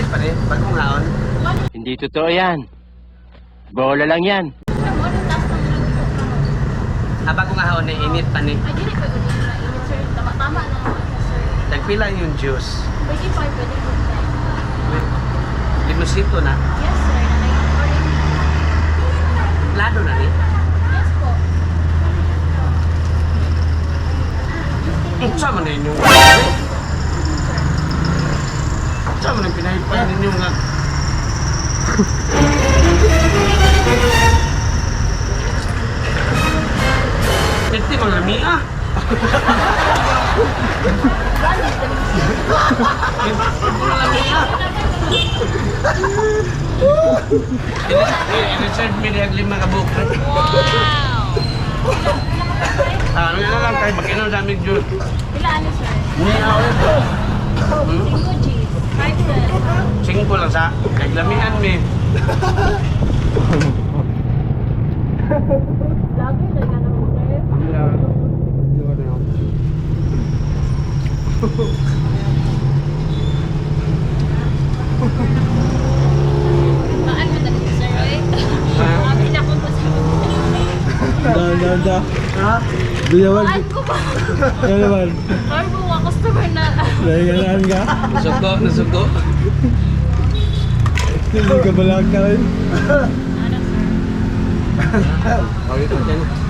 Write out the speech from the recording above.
Init pa rin. Bagong haon. Hindi totoo yan. Bola lang yan. Sir, mo anong taas ng luto karon? Ah, bagong haon na init pa ni. Ay, dili pa gud na init, sir. Tama-tama na naman siya, sir. Tagpila yung juice. 25, pwede po tayo. Limosito na. Yes, sir. Nanay, orange. Lado na ni. Yes po. Unsa man ninyo? Unsa man ang pinahipay ninyo nga? Pwede mga lamia. Pwede mga lamia. I-reserve mi dihang lima ka buok. Wow! Ah, ano na lang kay makinom sa aming juice. Pila ano, sir? Niya ulit. 5 G's. 5, sir. Singko lang sa kaglamian mi. Vlogger talaga naman, sir. Maan mo talaga, sir, eh. Akin ako pa sa Da, da, da. Ha? Biyawan. Maan ko ba? Yan naman. Or mga customer na. Nahigalaan ka? Nasugo, nasugo. Hindi ka balak ka rin. Ano, sir? Okay, dyan.